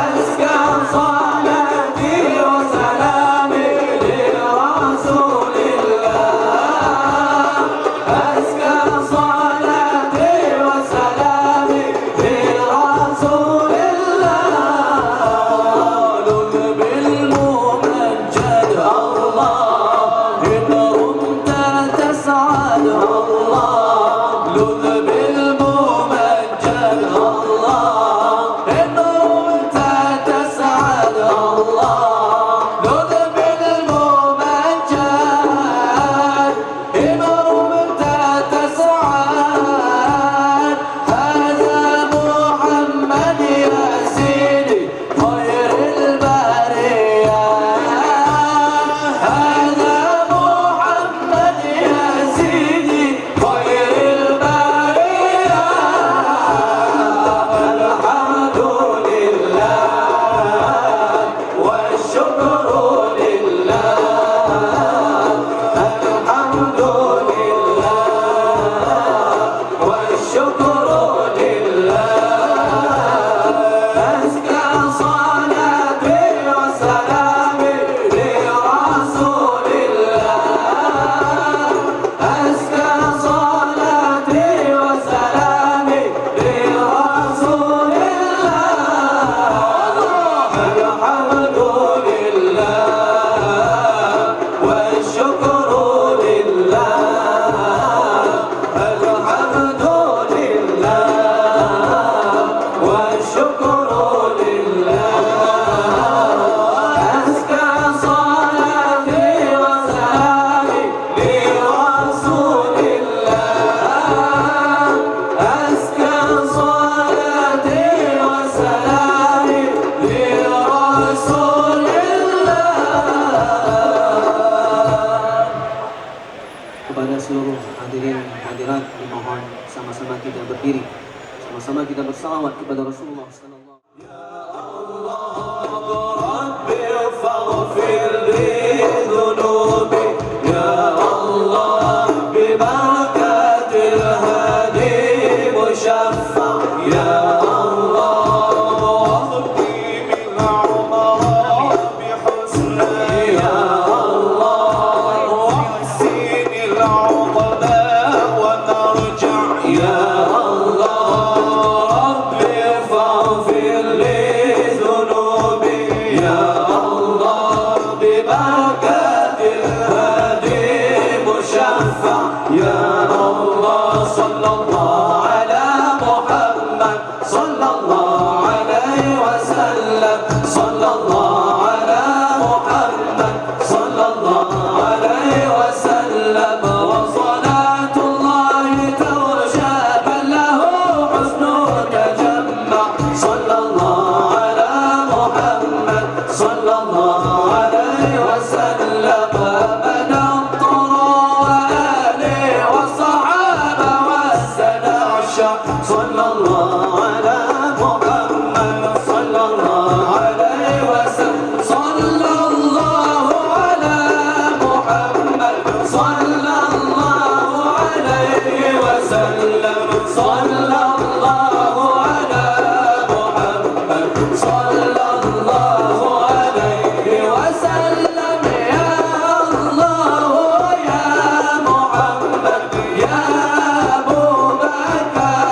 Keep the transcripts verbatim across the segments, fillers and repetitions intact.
أزكى صلاتي وسلامي لرسول الله. أزكى صلاتي وسلامي لرسول الله. لذ بالممجد الله، إن رمت تسعد الله. لذ بالممجد الله، إن رمت تسعد الله. لذ بالممجد، إن رمت تسعد. هذا محمد يا سيدي، خير البرية. هذا محمد يا سيدي، خير البرية. الحمد لله والشكر لله. الحمد لله والشكر لله. أزكى صلاتي وسلامي لرسول الله. أزكى صلاتي وسلامي لرسول الله. الحمد لله والشكر لله. الحمد لله والشكر لله. أزكى صلاتي وسلامي لرسول الله. أزكى صلاتي وسلامي لرسول الله. Kepada seluruh hadirin hadirat, dimohon sama-sama kita berdiri, sama-sama kita bersalawat kepada Rasulullah sallallahu. رب فاغفر لي ذنوبي، يا الله، ببركة الهادي المشفع، يا الله، وارزقني من عمرة بحسنى، يا الله، واحسن العقبى والمرجع، يا الله، رب فاغفر لي ذنوبي، يا الله، ببركة الهادي المشفع، يا الله، صلى الله على محمد، صلى الله عليه وسلم، صلى الله على محمد، صلى الله عليه وسلم، وصلاة الله تغشى من له حسن تجمع، صلى الله على محمد، صلى الله عليه وسلم، من الطرى وآله وصحابه والسنة عشر. صلى الله على محمد، صلى الله عليه وسلم، صلى الله على محمد، صلى الله عليه وسلم، صلى الله على محمد، صلى الله عليه وسلم. يا الله يا محمد، يا أبو بكر،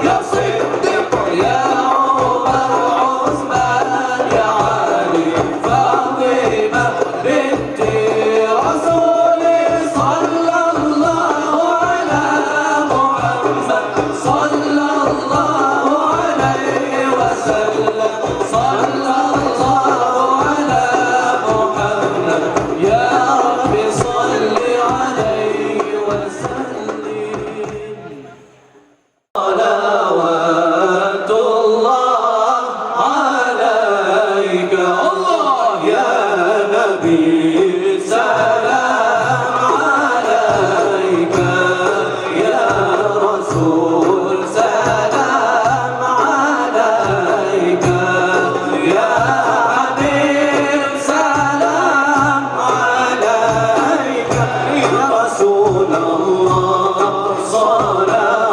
يا صديق، يا عمر، عثمان، يا علي، فاطمة بنت رسول، صلى الله على محمد، صلى الله عليه وسلم، صلى الله على محمد، يا رب صل عليه وسلم. صلوات الله عليك الله يا نبي، سلام عليك يا رسول، سلام عليك يا حبيب، سلام عليك يا رسول الله، صلوات